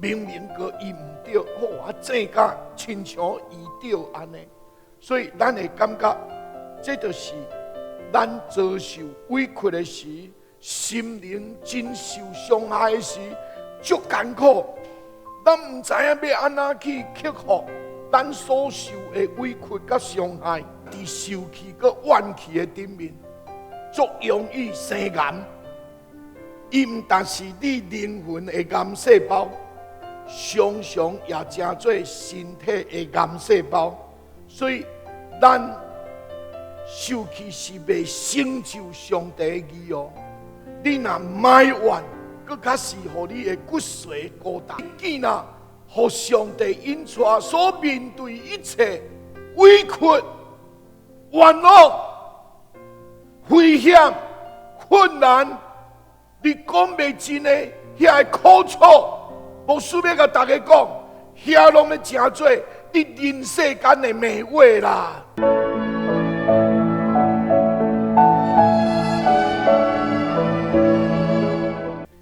明明閣伊毋對，吼啊正甲親像伊對按呢，所以咱會感覺，這就是咱遭受委屈的時，心靈真受傷害的時，足艱苦。咱毋知影欲按怎去克服咱所受的委屈佮傷害，佇受氣佮怨氣的頂面，足容易生癌。伊毋但是你靈魂的癌細胞，常常也成做身體的癌細胞。所以，咱受氣是袂成就上帝的義哦。你若埋怨，閣較是予你的骨髓孤單。見若予上帝引帶所面對一切委屈、冤枉、危險、困難，你講袂盡的遐个苦楚，牧師欲共大家講，遐攏欲成做你人世間的命運啦。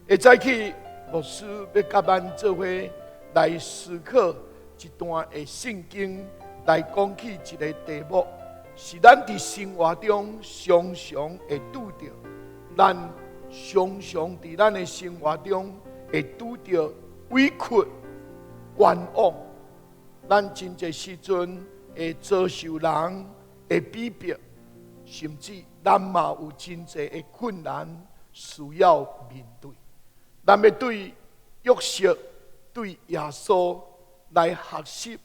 會早起，牧師欲佮咱做伙來思考一段的聖經，來講起一个題目，是咱佇生活中常常會拄著，咱常常佇咱的生活中會拄著委屈、冤枉，咱真濟時陣會遭受人的鄙薄，甚至咱嘛有真濟的困難需要面對。咱欲對約瑟、對耶穌來學習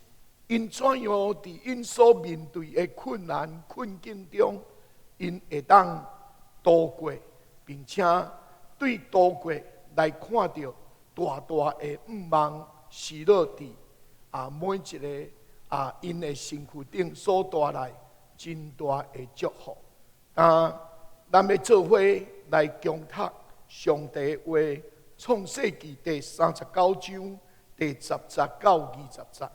，𪜶怎樣佇𪜶所面對的困難困境中，𪜶會當度過，並且對度過來看著大大的向望，是落佇每一个𪜶的身軀頂所帶來真大的祝福。咱欲做伙來共讀上帝話，創世記第39章第10節到20節。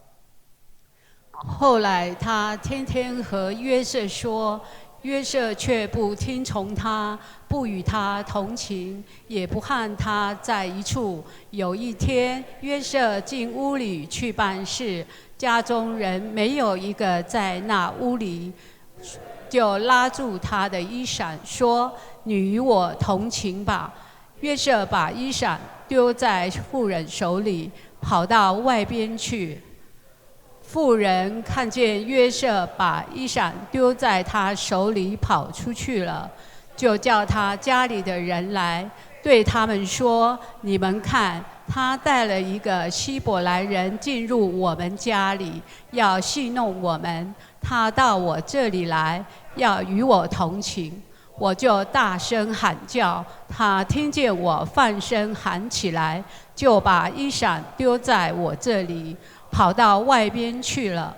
後來他天天和約瑟說，約瑟卻不聽從他，不與他同寢，也不和他在一處。有一天，約瑟進屋裡去辦事，家中人沒有一個在那屋裡，就拉住他的衣裳說：“你與我同寢吧。”約瑟把衣裳丟在婦人手裡，跑到外邊去。婦人看見約瑟把衣裳丟在他手裡跑出去了，就叫他家裡的人來，對他們說：“你們看，他帶了一個希伯來人進入我們家裡，要戲弄我們。他到我這裡來，要與我同寢。我就大聲喊叫，他聽見我放聲喊起來，就把衣裳丟在我這裡，跑到外邊去了。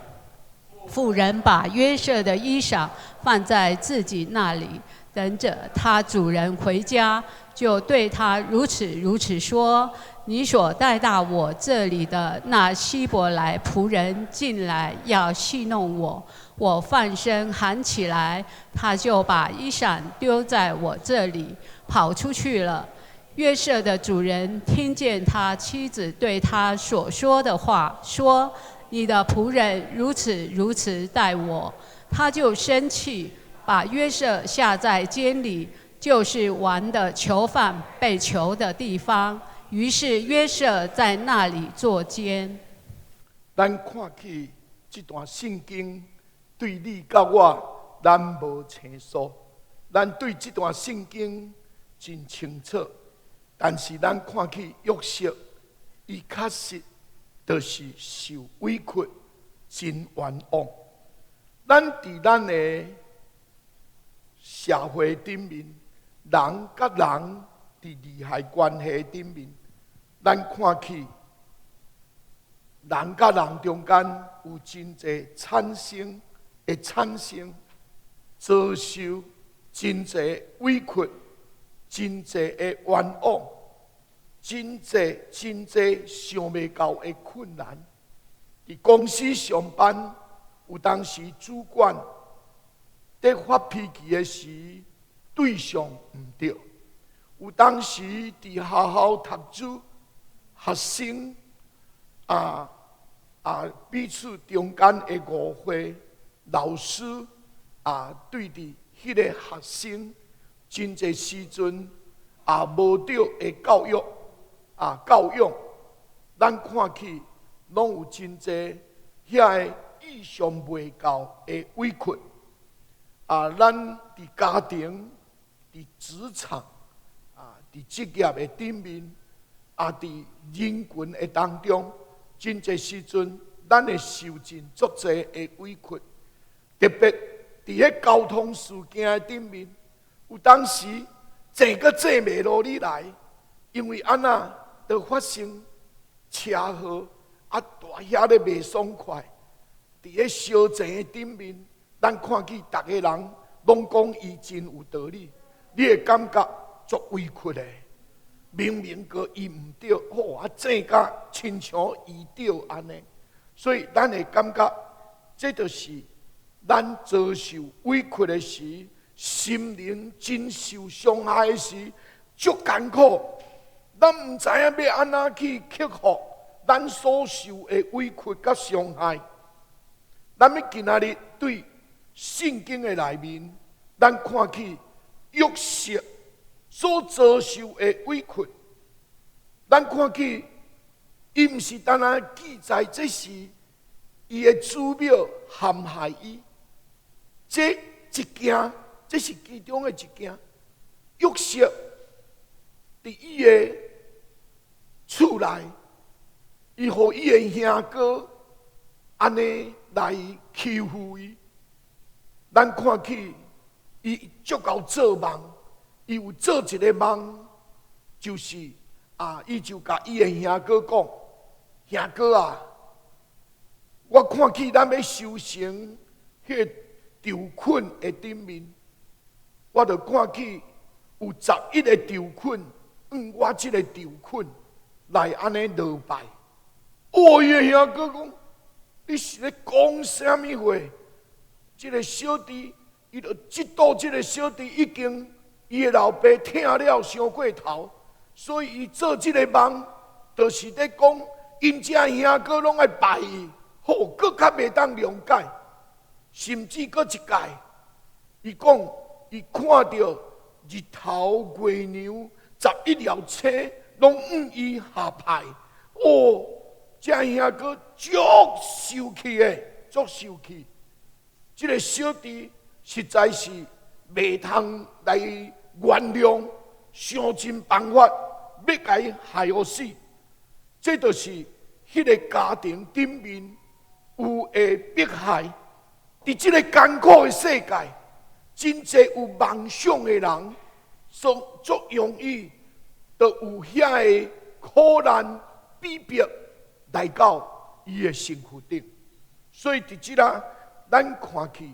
婦人把約瑟的衣裳放在自己那裡，等着他主人回家，就對他如此如此說：你所帶到我這裡的那希伯來僕人進來要戲弄我，我放聲喊起來，他就把衣裳丟在我這裡，跑出去了。約瑟的主人聽見他妻子對他所說的話，說：你的僕人如此如此待我，他就生氣，把約瑟下在監裡，就是王的囚犯被囚的地方。於是約瑟在那裡坐監。咱看起這段聖經，對你佮我，咱無生疏，咱對這段聖經真清楚。但是咱看起約瑟，伊確實就是受委屈，真冤枉。咱佇咱的社會頂面，人佮人佇利害關係頂面，咱看起人佮人中間有真濟產生，會產生遭受真濟委屈、真濟的冤枉、真濟真濟想袂到的困難。佇公司上班，有當時主管佇發脾氣的時，對象毋對；有當時佇學校讀書，學生彼此中間的誤會，老師對佇彼个學生真濟時陣無對的教育教養，咱看去攏有真濟遐个意想袂到的委屈。咱佇家庭、佇職場、佇職業的頂面，佇人群的當中，真濟時陣，咱會受盡足濟的委屈。特別佇彼交通事件的頂面，有當時坐閣坐袂落你來，因為按怎就發生車禍，大遐咧袂爽快。佇彼相爭的頂面，咱看見逐个人攏講伊真有道理，你會感覺足委屈的。明明閣伊毋對，吼爭甲親像伊對按呢，所以咱會感覺這就是咱遭受委屈的時，心靈真受傷害的時，足艱苦。咱毋知影欲按怎去克服咱所受的委屈佮傷害。咱欲今仔日對聖經的內面，咱看起約瑟所遭受的委屈，咱看起伊毋是單單記載，這是伊的祖母陷害伊，這一件，這是其中的一件。約瑟佇伊的厝內，伊予伊的兄哥按呢來欺負伊。咱看起伊足𠢕做夢，伊有做一个夢，就是伊就共伊的兄哥講：兄哥啊，我看起咱欲修成彼个稻捆的頂面，我就看起有11个稻捆，按我這个稻捆來按呢落拜。哦，伊的兄哥講：你是咧講啥物話？這个小弟，伊就嫉妒這个小弟已經伊的老爸疼了傷過頭，所以伊做這个夢，就是咧講，𪜶遮兄哥攏愛拜伊，好，閣較袂當諒解，甚至閣一擺，伊講伊看著日頭、月娘、11粒星，攏向伊下拜，哦，遮兄哥足受氣的，足受氣。這个小弟實在是袂通來原諒，想盡辦法欲共伊害予死。這就是彼个家庭頂面有的迫害。佇這个艱苦的世界，真濟有夢想的人，所足容易就有遐个苦難逼迫來到伊的身軀頂。所以佇這啦，咱看去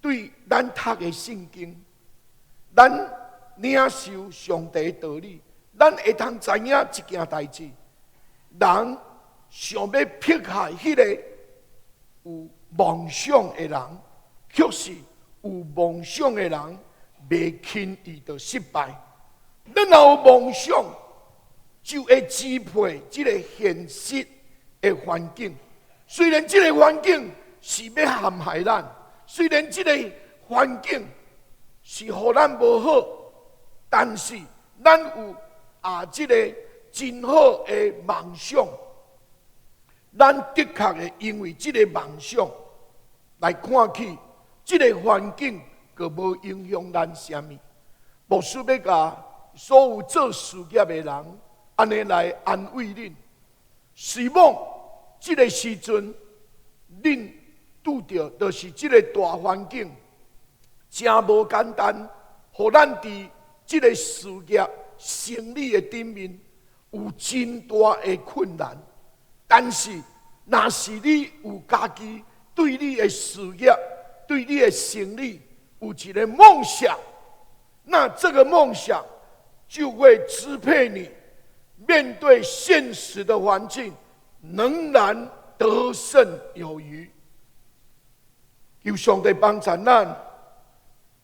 對咱讀的聖經，咱領受上帝的道理，咱會通知影一件代誌：人想欲迫害彼个有夢想的人，卻是有夢想的人袂輕易就失敗。咱若有夢想，就會支配這个現實的環境。雖然這个環境是欲陷害咱，雖然這个環境是予咱無好，但是咱有這个真好的夢想，咱的確會因為這个夢想來看起這个環境，閣無影響咱啥物。牧師欲共所有做事業的人，按呢來安慰恁，希望這个時陣恁拄著就是這个大環境，誠無簡單，予咱佇這个事業生理的頂面有真大的困難。但是，若是你有家己對你的事業、對你的生理有一个夢想，那這個夢想就會支配你面對現實的環境，仍然得勝有餘。求上帝幫助咱。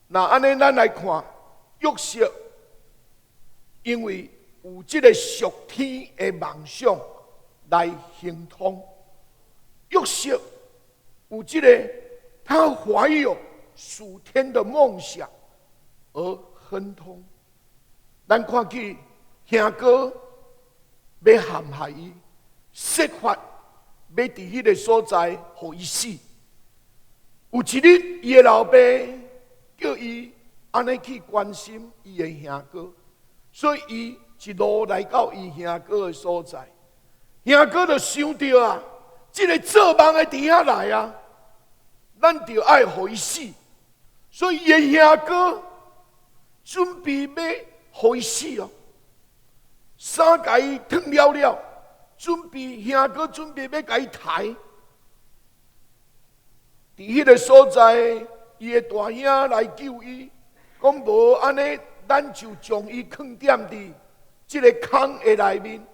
若按呢，咱來看約瑟，因為有這个屬天的夢想，來亨通。約瑟有這个，他懷有屬天的夢想而亨通。咱看見兄哥欲陷害伊，設法欲佇彼个所在予伊死。有一日，伊的老爸叫伊按呢去關心伊的兄哥，所以伊一路來到伊兄哥的所在。兄哥就想著啊，這个做夢的佇遐來啊，咱就愛予伊死。所以伊的兄哥準備欲予伊死哦，衫共伊脫了了，準備兄哥準備欲共伊刣。佇彼个所在，伊的大兄來救伊，講無按呢，咱就將伊囥踮佇這个空的內面，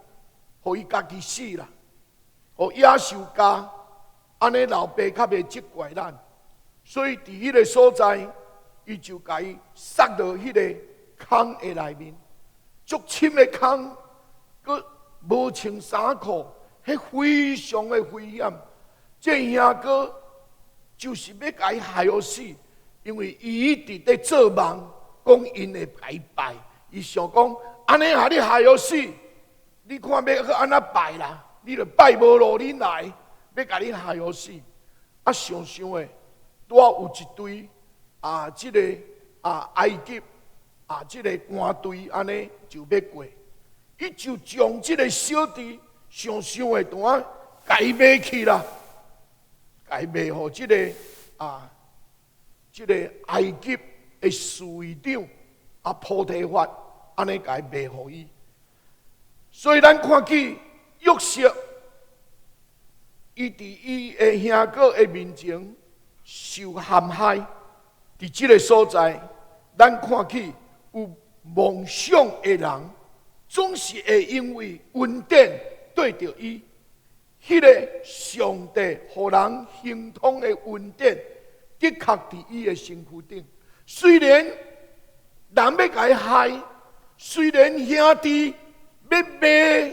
予伊家己死啦，予野獸咬，按呢老爸較袂責怪咱。所以佇彼个所在，伊就共伊撒落彼个空的內面，足深的空，閣無穿衫褲，彼非常的危險。這兄哥就是欲共伊害予死，因為伊一直咧做夢，講𪜶會共伊拜，伊想講按呢予你害予死，你看欲閣按怎拜啦？你著拜無路恁來，欲共你害予死。啊，想想的，拄仔有一隊啊，這个啊埃及啊，這个官隊按呢就欲過，伊就將這个小弟想想的，拄仔共伊賣去啦。共伊賣予這个啊，這个埃及的侍衛長啊波提乏，按呢共伊賣予伊。所以咱看見約瑟，伊佇伊的兄哥的面前受陷害，佇這个所在，咱看見有夢想的人，總是會因為恩典對著伊。彼个上帝予人亨通的恩典，的確佇伊的身軀頂。雖然人欲共伊害，雖然兄弟欲賣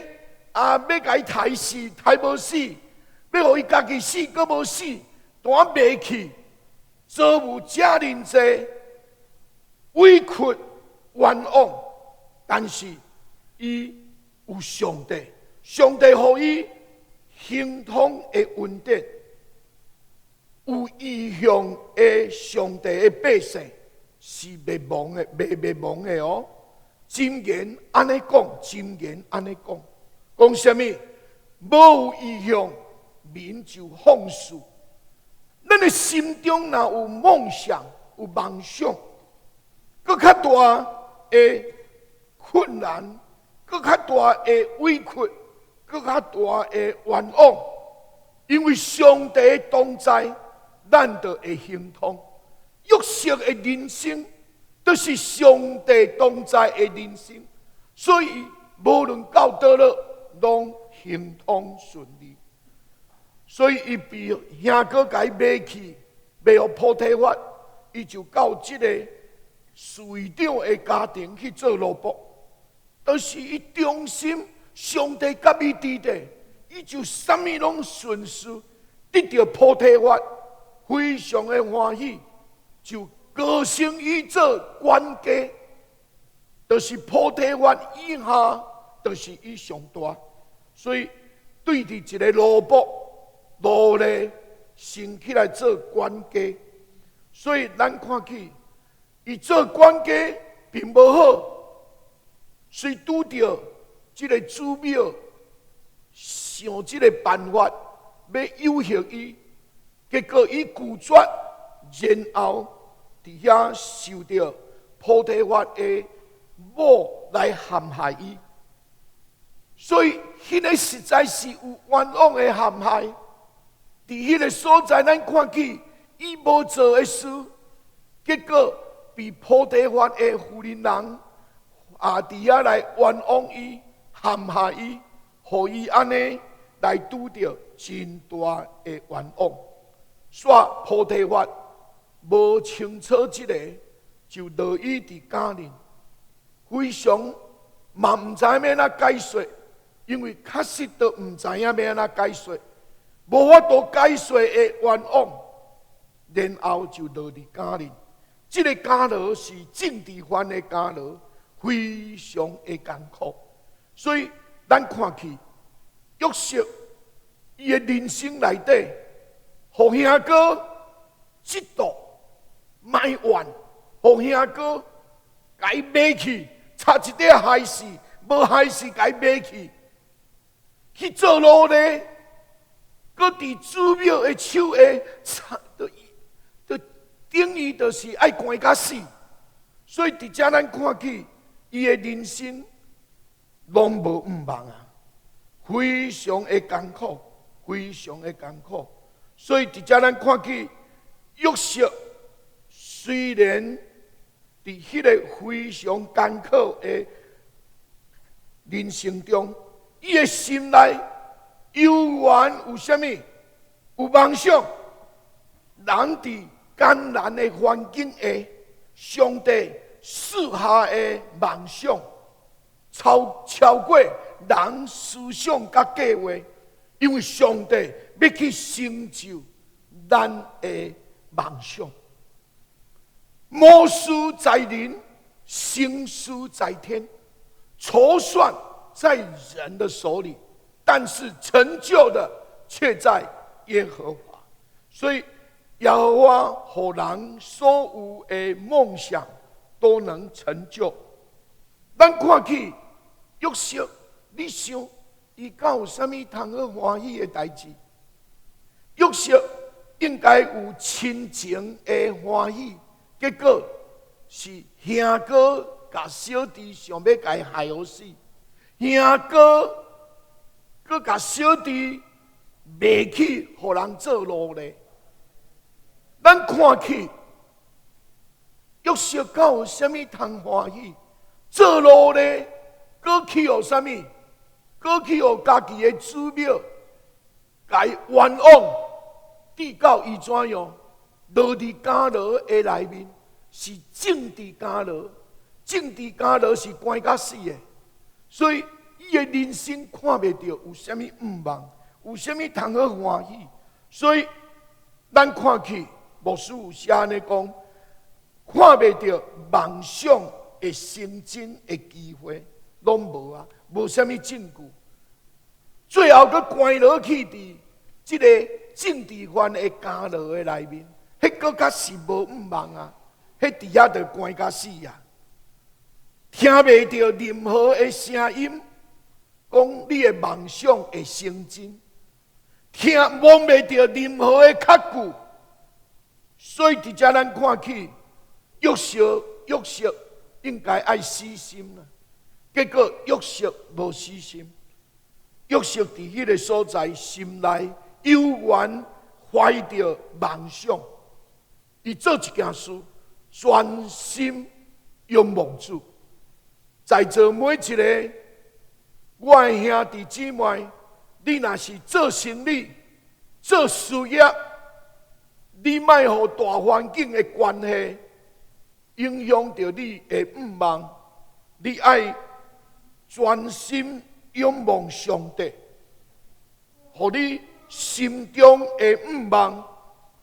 啊，欲共伊刣死，刣無死，欲予伊家己死，閣無死，單賣去，遭遇遮爾濟委屈冤枉，但是伊有上帝，上帝予伊亨通的恩典，有異象的上帝的百姓是滅亡的，袂滅亡的哦。箴言按呢講，箴言按呢講，講啥物？無有異象，民就放肆。咱的心中若有夢想、有夢想，閣較大的困難，閣較大的委屈，閣較大的冤枉，因為上帝同在，咱就會亨通。約瑟的人生，就是上帝同在的人生，所以無論到佗落，攏亨通順利。所以伊被兄哥共伊賣去，賣予波提乏，伊就到這个侍衛長的家庭去做奴僕，但是伊忠心。上帝佮伊佇咧，伊就啥物攏順遂，得著波提乏，非常的歡喜，就高升伊做管家，就是波提乏以下，就是伊上大，所以對佇一个奴僕奴隸升起來做管家，所以咱看見伊做管家並無好，所以拄著這个主母想這个辦法欲誘惑伊，結果伊拒絕，然後佇遐受著波提乏的某來陷害伊，所以彼个實在是有冤枉的陷害。佇彼个所在，咱看見伊無做的事，結果被波提乏的婦人人啊佇遐來冤枉伊，陷害伊，予伊按呢來拄著真大的冤枉。煞波提乏無清楚這个，就落伊佇監裡，非常嘛毋知欲按怎解說，因為確實都毋知影欲按怎解說，無法度解說的冤枉，然後就落佇監裡。這个監牢是政治犯的監牢，非常的艱苦。所以咱看去，約瑟伊的人生內底，予兄哥嫉妒埋怨，予兄哥共伊賣去，差一塊害死，無害死共伊賣去，去做奴隸，閣佇主母的手下，就等於就是愛關甲死。所以佇遮咱看去，伊的人生攏無向望啊，非常的艱苦，非常的艱苦。所以佇遮咱看去，約瑟雖然佇彼个非常艱苦的人生中，伊的心內猶原有啥物？有夢想。人佇艱難的環境下，上帝賜下的夢想，超過人思想佮計劃，因為上帝欲去成就咱的夢想。謀事在人，成事在天。籌算在人的手裡，但是成就的卻在耶和華。所以耶和華予人所有的夢想都能成就。咱看去約瑟，你想伊敢有啥物通好歡喜的代誌？約瑟應該有親情的歡喜，結果是兄哥共小弟想欲共伊害予死，兄哥閣共小弟賣去予人做奴隸。咱看去，約瑟敢有啥物通歡喜？做奴隸，閣去予啥物？閣去予家己的主母共伊冤枉，直到伊怎樣？落佇監牢的內面，是政治監牢，政治監牢是關甲死的，所以伊的人生看袂著有啥物向望，有啥物通好歡喜。所以咱看去，牧師有寫按呢講，看袂著夢想會成真的機會，攏無啊，無啥物證據。最後閣關落去佇這个政治犯的監牢的內面，彼閣較是無向望啊！彼佇遐就關甲死啊！聽袂著任何的聲音，講你的夢想會成真，聽摸袂著任何的確據。所以佇遮咱看去，約瑟應該愛死心啦。結果約瑟無死心，約瑟佇彼个所在心內猶原懷著夢想，伊做一件事，專心仰望主。在座每一个我的兄弟姊妹，你若是做生意、做事業，你莫予大環境的關係影響著你的向望，你愛專心仰望上帝，予你心中的向望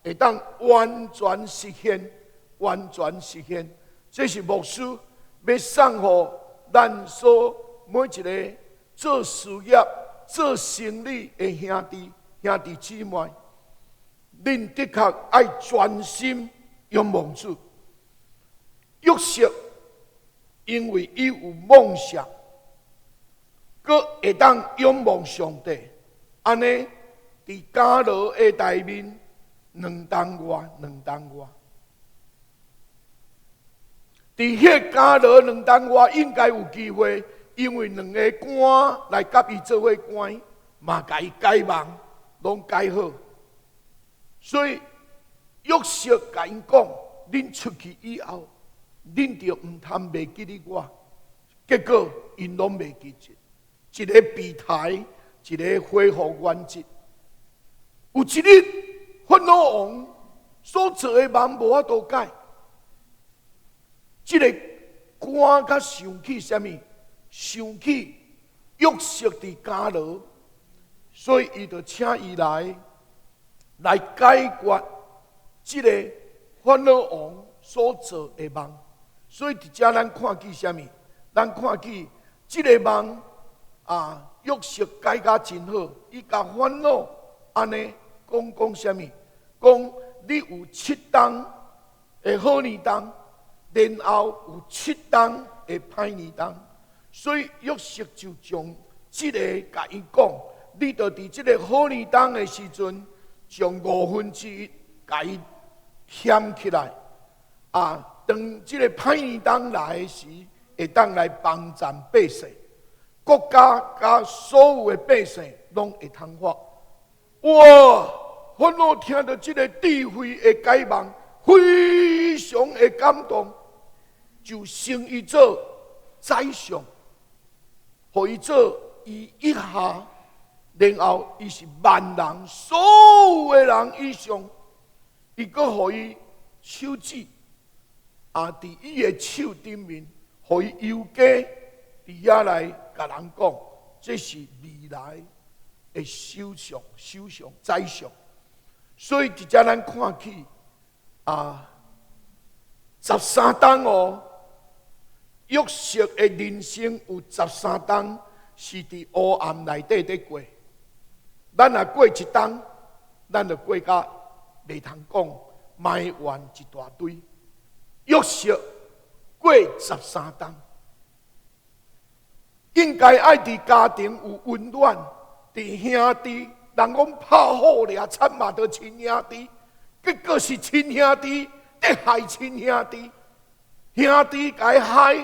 會當完全實現，完全實現。這是牧師欲送予咱所每一个做事業、做生意的兄弟姊妹，恁的確愛專心仰望主。約瑟因為伊有夢想，閣會當仰望上帝，按呢佇監牢的內面2冬外，2冬外。佇彼監牢兩冬外應該有機會，因為兩个官來佮伊做伙關，嘛共伊解夢，攏解好。所以約瑟共𪜶講：恁出去以後，恁就毋通袂記得我。結果𪜶攏袂記得，一个被刣，一个恢復原職。有一日，法老王所做的夢無法度解，這个官較想起啥物？想起約瑟佇監牢，所以伊就請伊來來解決這个法老王所做的夢。所以佇遮咱看見啥物？咱看見這个夢啊，約瑟解甲真好，伊共法老按呢講講啥物？講你有七冬的好年冬，然後有七冬的歹年冬。所以約瑟就將這个共伊講，你著佇這个好年冬的時陣，將1/5共伊添起來。啊，當這个歹年冬來的時，會當來幫贊百姓，國家佮所有的百姓攏會通發。哇！法老聽著這个智慧的解夢，非常的感動，就升伊做宰相，予伊做伊以下，然後伊是萬人所有的人以上，伊閣予伊手指，啊，佇伊的手頂面，予伊油加佇遐來共人講，這是未來的首相、首相、宰相。所以佇遮咱看起啊，十三冬哦，約瑟的人生有十三冬是佇黑暗內底佇過。咱若過一冬，咱就過甲袂通講，埋怨一大堆。約瑟過十三冬，應該愛佇家庭有溫暖，佇兄弟，人講拍虎掠賊嘛，著親兄弟，結果是親兄弟佇害親兄弟，兄弟共伊害，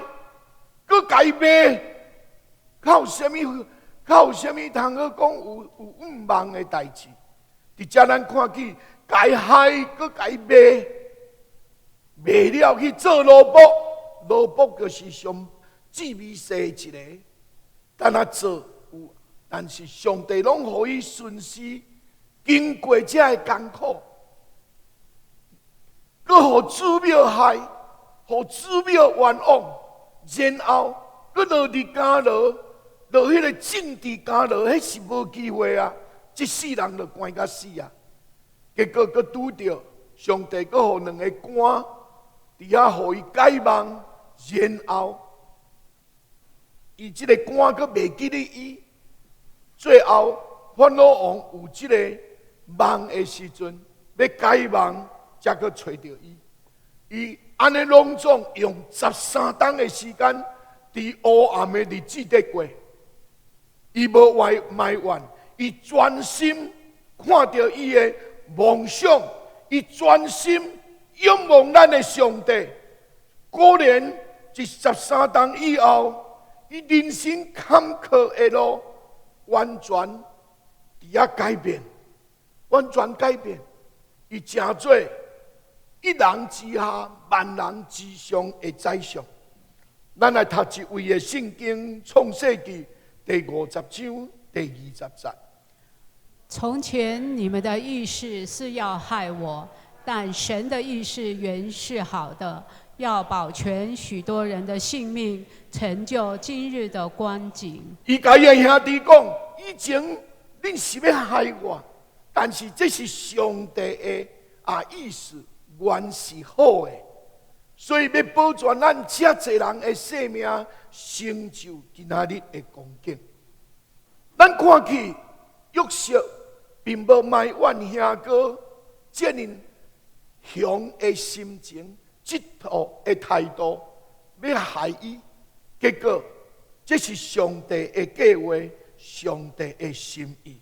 閣共伊賣，較有啥物？較有啥物通好講有毋望的代誌？佇遮咱看見，共伊害，閣共伊賣，賣了去做奴僕，奴僕就是上至微細一个，但若做有，但是上帝攏予伊順時經過這个艱苦，閣予主母害，予主母冤枉，然後閣落佇監牢，落彼个政治監牢，彼是無機會啊！這世人就關甲死啊！結果閣拄著上帝，閣予兩个官佇遐予伊解夢，然後伊這个官閣袂記得伊，最後法老王有這个夢的時陣，欲解夢，才閣揣著伊。伊按呢攏總用十三冬的時間，佇黑暗的日子佇過。伊無埋怨，伊專心看著伊的夢想，伊專心仰望咱的上帝。果然，佇十三冬以後，伊人生坎坷的路完全佇遐改變，完全改變。伊成做一人之下，萬人之上的宰相。咱來讀一位的聖經，創世記第50章第20節。從前你們的意思是要害我，但神的意思原是好的，要保全許多人的性命，成就今日的光景。伊共伊兄弟講：以前恁是欲害我，但是這是上帝的意思，原是好的，所以欲保全咱遮濟人的性命，成就今仔日的光景。咱看去約瑟並無埋怨兄哥這爾凶的心情、嫉妒的態度，欲害伊。結果，這是上帝的計劃，上帝的心意。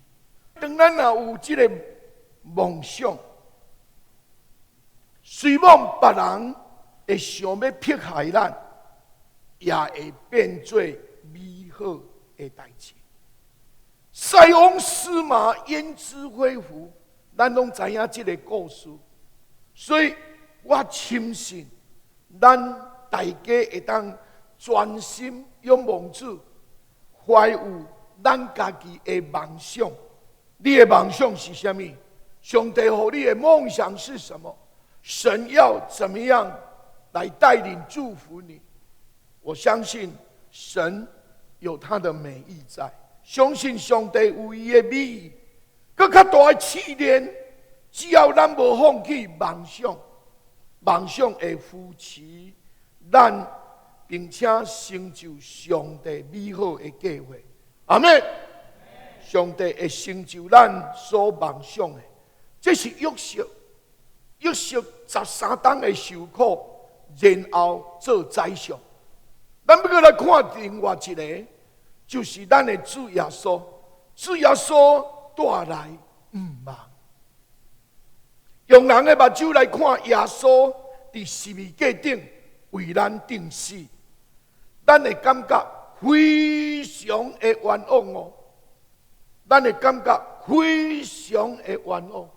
當咱若有這个夢想，雖罔別人會想欲迫害咱，也會變做美好的代誌。塞翁失馬，焉知非福？咱攏知影這个故事，所以我深信，咱大家會當專心仰望主，懷有咱家己的夢想。你的夢想是啥物？上帝予你的夢想是什麼？神要怎麼樣來帶領祝福你？我相信神有他的美意在，相信上帝有伊的美意。閣較大的試煉，只要咱無放棄夢想，夢想會扶持咱，並且成就上帝美好的計劃。阿們。上帝會成就咱所夢想的，這是約瑟。約瑟13冬的受苦，然後做宰相。咱欲閣來看另外一个，就是咱的主耶穌。主耶穌帶來毋望，用人的目睭來看耶穌佇十字架頂為咱釘死，咱會感覺非常的冤枉哦。咱會感覺非常的冤枉。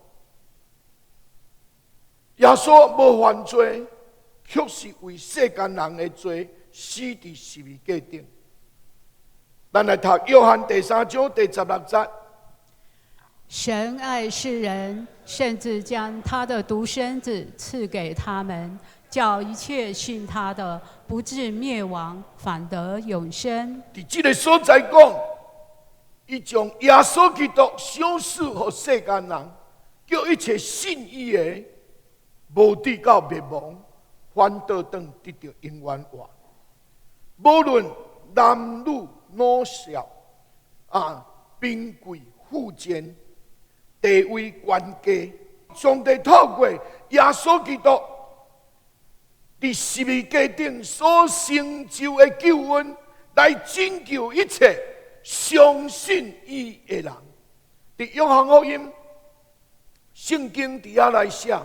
耶穌無犯罪，卻是為世間人的罪死佇十字架頂。咱來讀約翰第三章第十六節。神愛世人，甚至將他的獨生子賜給他們，叫一切信他的不至滅亡，反得永生。佇這个所在講，伊將耶穌基督賞賜予世間人，叫一切信伊的，無至到滅亡，反倒轉得著永遠活。無論男女老少，貧貴富賤，地位懸低，上帝透過耶穌基督佇十字架頂所成就的救恩，來拯救一切相信伊的人。佇約翰福音，聖經佇遐來寫，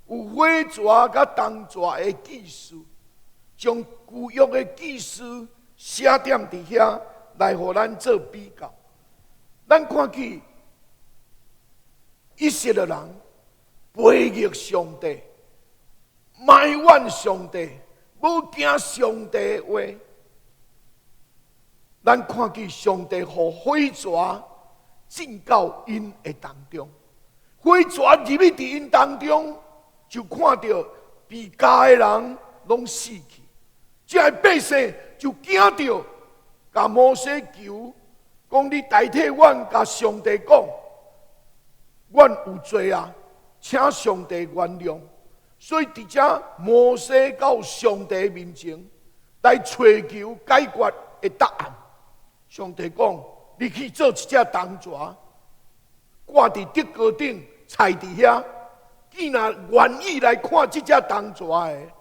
有火蛇佮銅蛇的記事，將舊約的記事寫點佇遐，來予咱做比較。咱看見以色列人背逆上帝，埋怨上帝，無聽上帝的話。咱看見上帝予火蛇進到𪜶的當中，火蛇入去佇𪜶當中，就看著被咬的人攏死去，這个百姓就驚著，共摩西求，講你代替阮共上帝講，阮有罪啊，請上帝原諒。所以佇遮摩西到上帝面前來揣求解決的答案。上帝講：你去做一隻銅蛇，掛佇竹篙頂，踩佇遐。見若願意來看這隻銅蛇的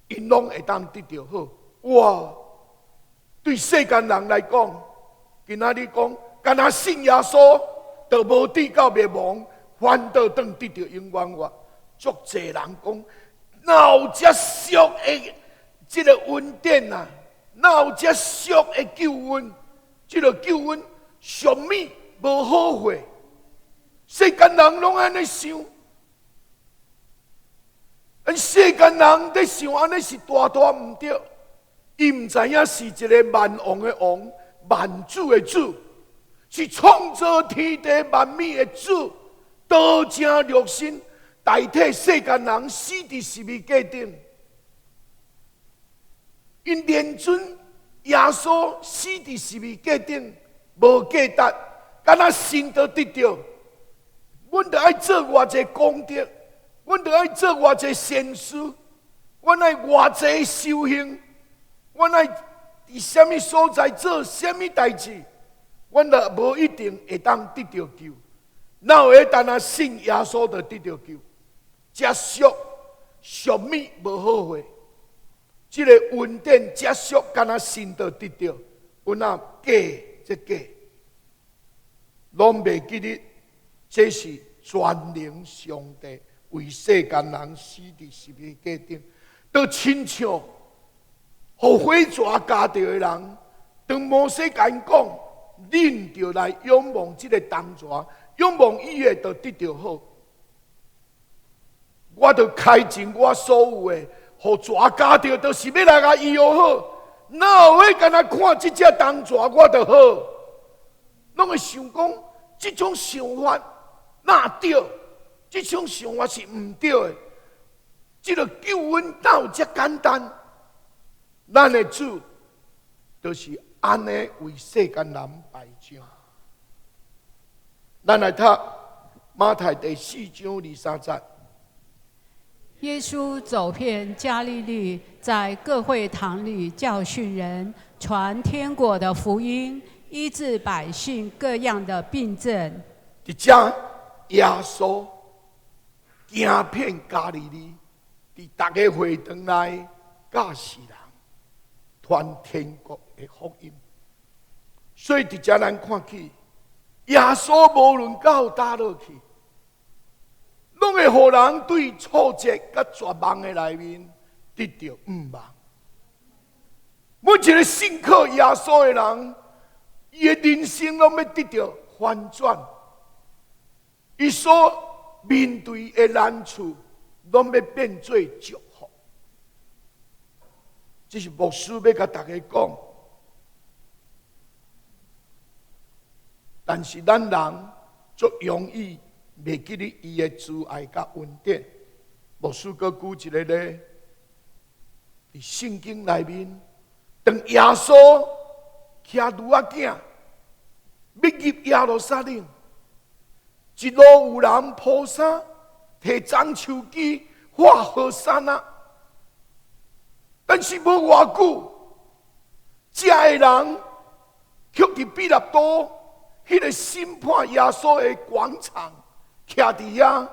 ，𪜶攏會當得著好。哇！對世間人來講，今仔日講，干焦信耶穌，就無至到滅亡，反倒轉得著永遠活。足濟人講，哪有遮俗的這个恩典啊？哪有遮俗的救恩？這个救恩俗物無好貨，世間人攏按呢想，世間人佇想按呢是大大毋對。伊毋知影是一个萬王的王，萬主的主，是創造天地萬物的主，道成肉身，代替世間人死佇十字架頂。𪜶連陣耶穌死佇十字架頂無價值，敢若信就得著。阮著愛做偌濟功德，阮著愛做偌濟善事，阮愛偌濟修行，阮愛佇啥物所在做啥物代誌，阮著無一定會當得著救。哪有會單單信耶穌就得著救？遮俗俗物無好貨，這个恩典遮俗，敢若信就得著，阮若假這假，攏袂記得，這是全能上帝為世間人死佇十字架頂，都親像予火蛇咬著的人，當摩西共𪜶講，恁著來仰望這个銅蛇，仰望伊的，就得著好。我著開盡我所有的，予蛇咬著，就是欲來共醫好。哪有會干焦看這隻銅蛇，我就好？攏會想講，這種想法哪對？這種想法是毋對的。這个救恩哪有遮簡單？咱的主就是按呢為世間人擺上。咱來讀馬太第四章二三節。耶穌走遍加利利，在各會堂裡教訓人，傳天國的福音，醫治百姓各樣的病症。佇遮耶穌行遍加利利，佇逐个會堂內教示人，傳天國的福音。所以佇遮咱看起，耶穌無論到佗落去，攏會予人對挫折佮絕望的內面得著向望。每一個信靠耶穌的人，伊的人生攏欲得著翻轉，伊所面對的難處，攏欲變做祝福。這是牧師欲共大家講。但是咱人足容易袂記得伊的慈愛佮恩典。牧師閣舉一个例，佇聖經內面，當耶穌騎驢仔囝欲入耶路撒冷，一路有人鋪衫，提棕樹枝，喊和散那，但是無偌久，遮的人卻佇彼拉多彼个審判耶穌的廣場，徛佇遐，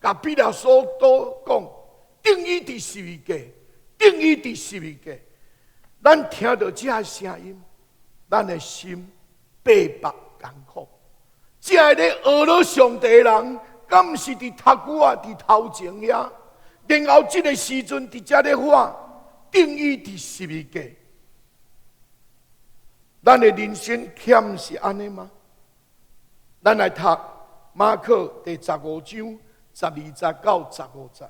共彼拉多講，釘伊佇十字架，釘伊佇十字架。咱聽著這个聲音，咱的心白白艱苦。這个咧訛辱上帝的人，敢毋是佇頭拄仔佇頭前遐？然後這个時陣佇遮咧喊，釘伊佇十字架。咱的人生欠是按呢嗎？咱來讀馬可第十五章十二節到十五節。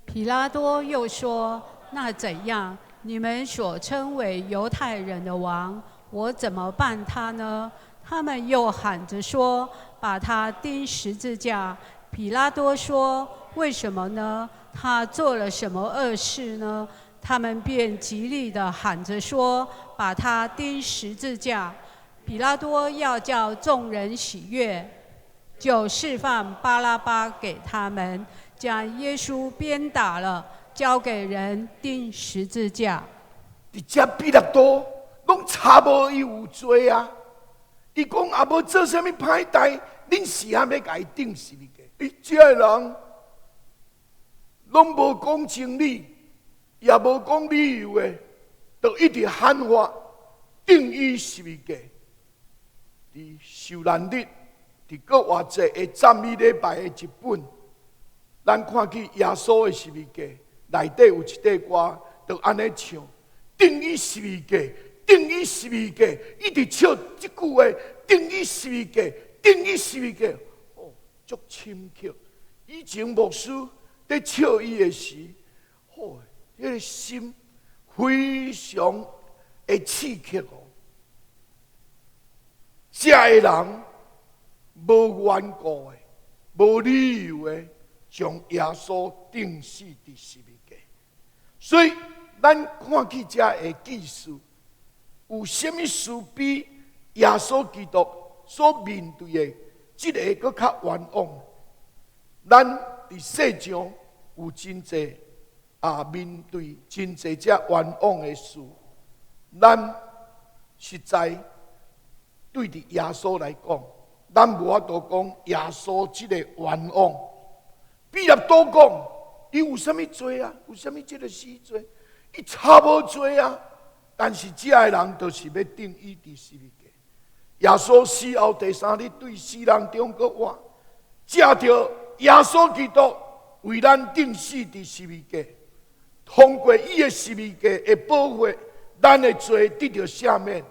彼拉多又說：那怎樣？你們所稱為猶太人的王，我怎麼辦他呢？他們又喊着說：把他釘十字架。彼拉多說：為什麼呢？他做了什麼惡事呢？他們便極力地喊着說：把他釘十字架。彼拉多要叫眾人喜悅，就釋放巴拉巴給他們，將耶穌鞭打了，交給人釘十字架。佇遮彼拉多攏查無伊有罪啊！伊講也無做啥物歹代，恁是按欲共伊釘十字架？欸，這个人攏無講情理，也無講理由的，就一直喊話釘伊十字架。佇受難日，佇復活節的讚美禮拜的一本，咱看見耶穌的十字架內底有一塊歌，就按呢唱：釘伊十字架，釘伊十字架，一直唱這句話：釘伊十字架，釘伊十字架。哦，足深刻。以前牧師佇唱伊的時，哦，彼个心非常的刺激哦。這个人無緣故的、無理由的，將耶穌釘死佇十字架。所以，咱看見這个記事，有啥物事比耶穌基督所面對的這个閣較冤枉？咱佇世上有真濟啊，面對真濟這冤枉的事，咱實在對佇耶穌來講，咱無法度講耶穌這个冤枉。彼拉多講，伊有啥物罪啊？有啥物這个死罪？伊查無罪啊！但是這个人就是欲釘伊佇十字架。耶穌死後第三日對死人中閣活，藉著耶穌基督為咱釘死佇十字架，通過伊的十字架的寶血，咱的罪得著赦免，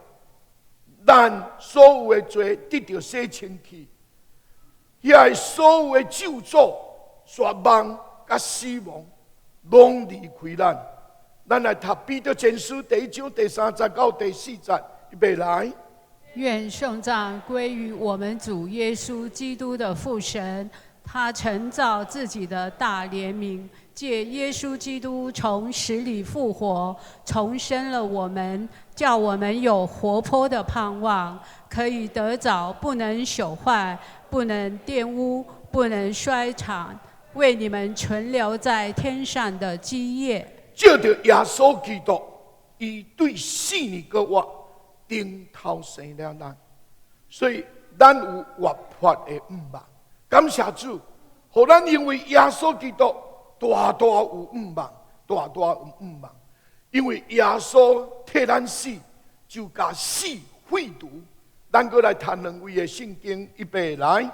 咱所有的罪得著洗清氣，遐个所有的咒詛、絕望佮死亡，攏離開咱。咱來讀彼得前書第一章第三節到第四節，預備來。願頌讚歸於我們主耶穌基督的父神，他曾照自己的大憐憫，借耶穌基督從死裡復活，重生了我們，叫我們有活潑的盼望，可以得着不能朽壞、不能玷污、不能衰殘，為你們存留在天上的基業。借著耶穌基督，伊對死裡閣活，重頭生了咱，所以咱有活潑的向望。感謝主，予咱因為耶穌基督大大有向望，大大有向望。因為耶穌替咱死，就共死廢除。咱閣來讀兩位的聖經，預備來。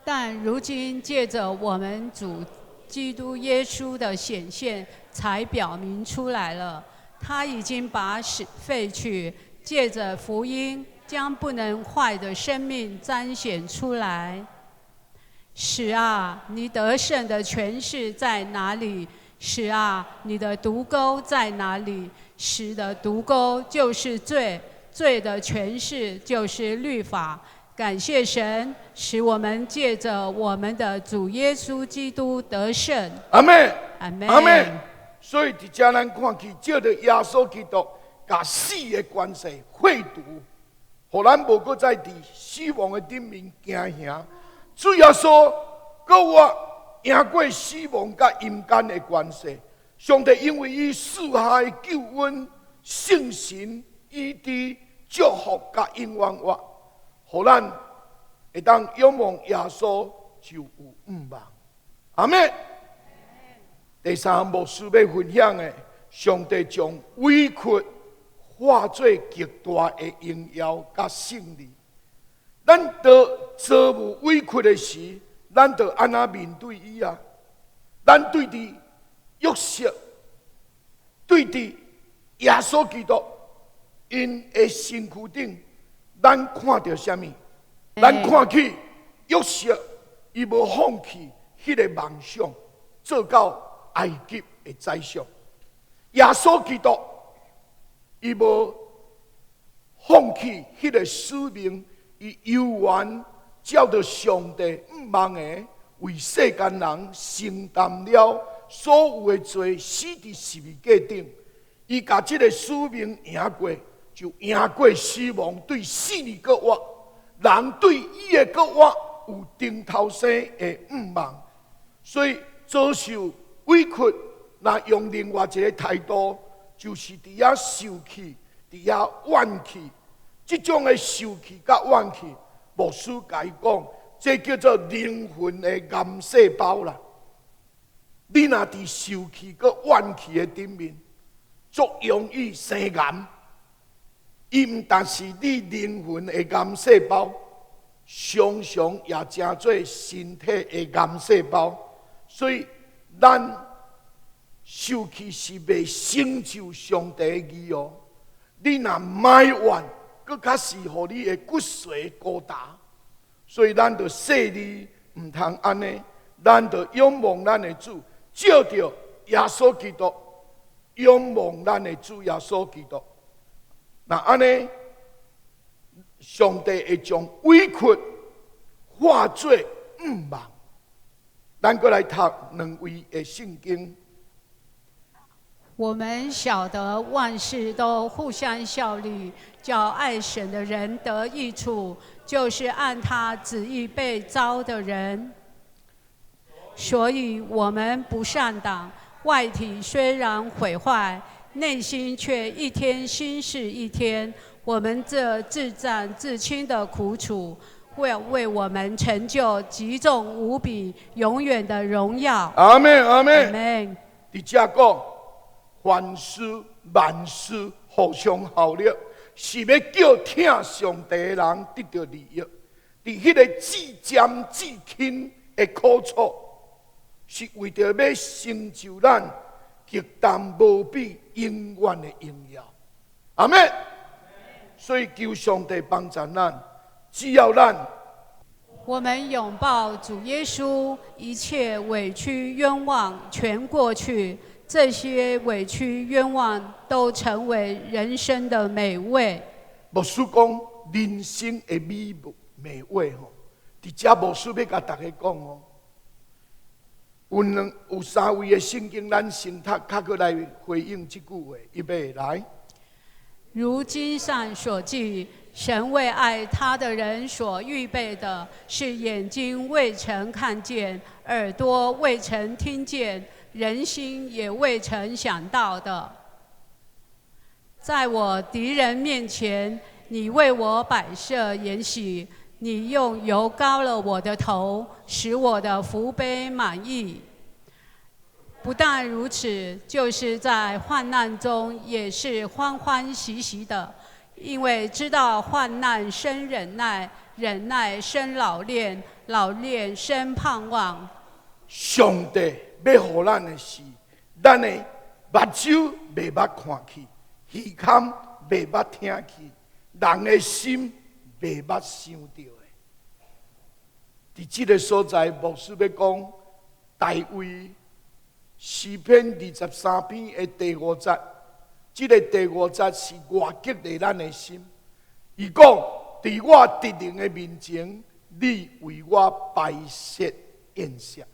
但如今借着我們主基督耶穌的顯現，才表明出來了。他已經把死廢去，借着福音將不能壞的生命彰顯出來。死啊，你得勝的權勢在哪裡？死啊，你的毒鈎在哪裡？死的毒鈎就是罪，罪的權勢就是律法。感謝神，使我們借着我們的主耶穌基督得勝。阿們，阿們。阿們。所以佇遮咱看見，借著耶穌基督，共死的權勢廢除，予咱無閣再佇死亡的頂面驚嚇。主耶穌閣活贏過死亡佮陰間的權勢。上帝因為伊賜下的救恩、聖神、醫治、祝福佮永遠活，予咱會當仰望耶穌就有向望。阿們。第三牧師欲分享的，上帝將委屈化做極大的榮耀佮勝利。咱當遭遇委屈的時，咱就按怎面對伊啊？咱對佇約瑟，對佇耶穌基督，𪜶的身軀頂，咱看著啥物？咱看起約瑟，伊無放棄彼個夢想，做到埃及的宰相。耶穌基督，伊無放棄彼個使命，伊猶原照著上帝向望的，為世間人承擔了所有的罪，死佇十字架頂。伊共這個使命贏過，就贏過死亡，對死裡閣活。人對伊的閣活有重頭生的向望，所以遭受委屈，若用另外一個態度，就是佇遐受氣，佇遐怨氣。這種的受氣佮怨氣，牧師共伊講，這叫做靈魂的癌細胞啦。你若佇受氣佮怨氣的頂面，足容易生癌。伊毋但是你靈魂的癌細胞，常常也成做身體的癌細胞。所以，咱受氣是袂成就上帝的義哦。你若埋怨，閣較是予你的骨髓孤單。所以，咱著細膩，毋通按呢，咱著仰望咱的主，借著耶穌基督，仰望咱的主耶穌基督。若按呢，上帝會將委屈化做向望。咱閣來讀兩位的聖經。我們曉得萬事都互相效力，叫愛神的人得益處，就是按他旨意被召的人。所以我們不喪膽，外體雖然毀壞，內心卻一天新似一天。我們這至暫至輕的苦楚，會為我們成就極重無比、永遠的榮耀。阿們，阿們。阿們。佇遮講，凡事萬事互相效力，是欲叫疼上帝的人得著利益。佇彼個至暫至輕的苦楚，是為著欲成就咱極重無比永遠的榮耀。阿們。所以求上帝幫助咱，只要咱我們擁抱主耶穌，一切委屈冤枉全過去。這些委屈冤枉都成為人生的美味。牧師講人生的美味吼，佇遮牧師欲共大家講哦，有兩有三位的聖經，咱先讀，較閣來回應這句話。預備來。如經上所記，神為愛他的人所預備的，是眼睛未曾看見，耳朵未曾聽見，人心也未曾想到的。在我敵人面前，你為我擺設筵席，你用油膏了我的頭，使我的福杯滿溢。不但如此，就是在患難中也是歡歡喜喜的，因為知道患難生忍耐，忍耐生老練，老練生盼望。上帝欲予咱的是，咱的目睭袂捌看去，耳孔袂捌聽去，人的心袂捌想著的。佇這个所在，牧師欲講大衛詩篇23篇的第五節，這个第五節是偌激勵咱的心。伊講：佇我敵人的面前，你為我擺設宴席。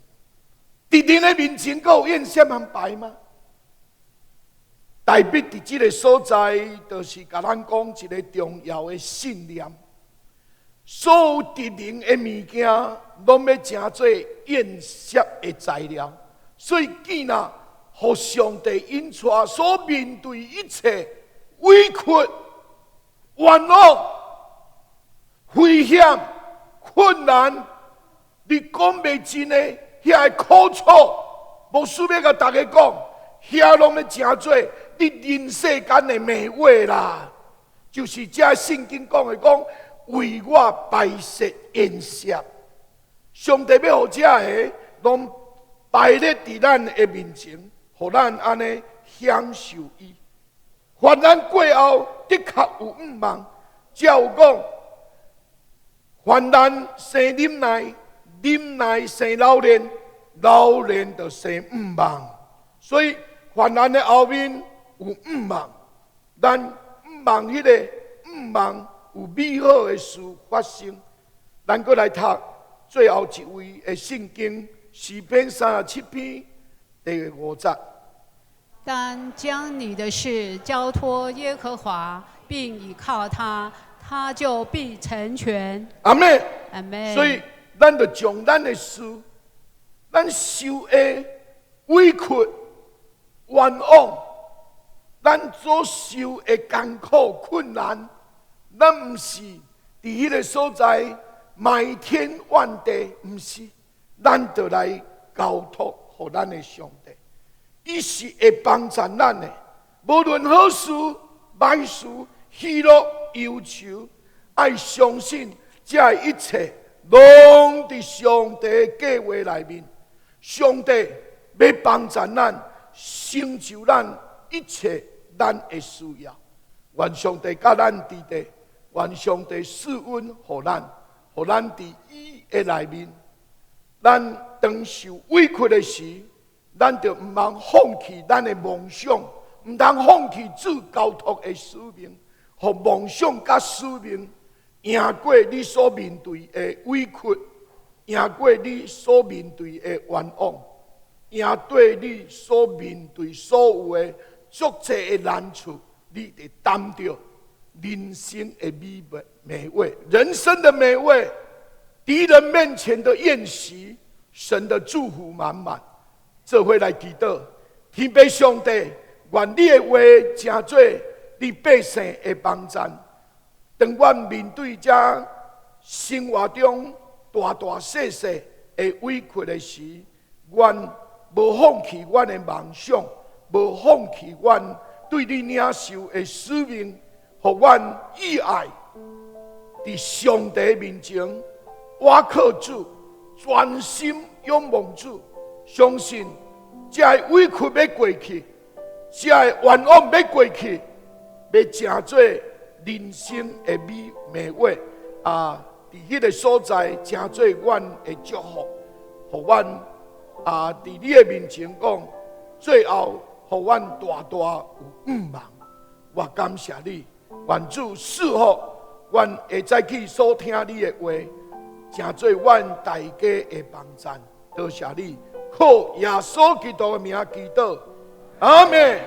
敵人的面前，閣有宴席通擺嗎？大衛佇這个所在，就是共咱講一个重要的信念。所有敵人的物件，攏欲成做宴席的材料。所以，見若予上帝引帶所面對一切委屈、冤枉、危險、困難，你講袂盡的遐个苦楚，牧師欲共大家講，遐攏欲成做你人世間的美味啦。就是這聖經講的講，為我擺設宴席，上帝欲予這个攏擺列佇咱的面前，予咱按呢享受伊。患難過後，的確有向望。才有講，患難生忍耐，忍耐生老練，老練就生向望。所以患難的後面有向望，咱向望彼个向望有美好的事發生。咱閣來讀最後一位的聖經，詩篇37篇第五節。當將你的事交託耶和華，並倚靠他，他就必成全。阿們。阿們。所以，咱就將咱的事，咱受的委屈、冤枉，咱所受的艱苦困難，咱毋是佇彼个所在埋天怨地，毋是，咱就來交託予咱的上帝。伊是會幫助咱的，無論好事、歹事、喜樂、憂愁，愛相信這一切攏佇上帝計劃內面。上帝欲幫助咱，成就咱一切咱的需要。願上帝佮咱佇咧，願上帝賜恩予咱，予咱佇伊的內面，咱當受委屈的時，咱就毋通放棄咱的夢想，毋通放棄主交託的使命，予夢想佮使命贏過你所面對的委屈，贏過你所面對的冤枉，贏過你所面對所有的足濟的難處，你會擔著人生的美味美味，人生的美味，敵人面前的宴席，神的祝福滿滿。做伙來祈禱，天父上帝，願你的話成做你百姓的幫贊。當阮面對這生活中大大細細的委屈的時，阮無放棄阮的夢想，無放棄阮對你領受的使命，予阮以愛佇上帝面前，倚靠主，專心仰望主，相信這个委屈欲過去，這个冤枉欲過去，欲成做人生的美美味啊！佇彼个所在，成做阮的祝福，予阮啊！佇你的面前講，最後予阮大大有向望。我感謝你，願主賜福，阮會早起所聽你的話，成做阮大家的幫贊。多謝你，靠耶穌基督的名祈禱，阿門。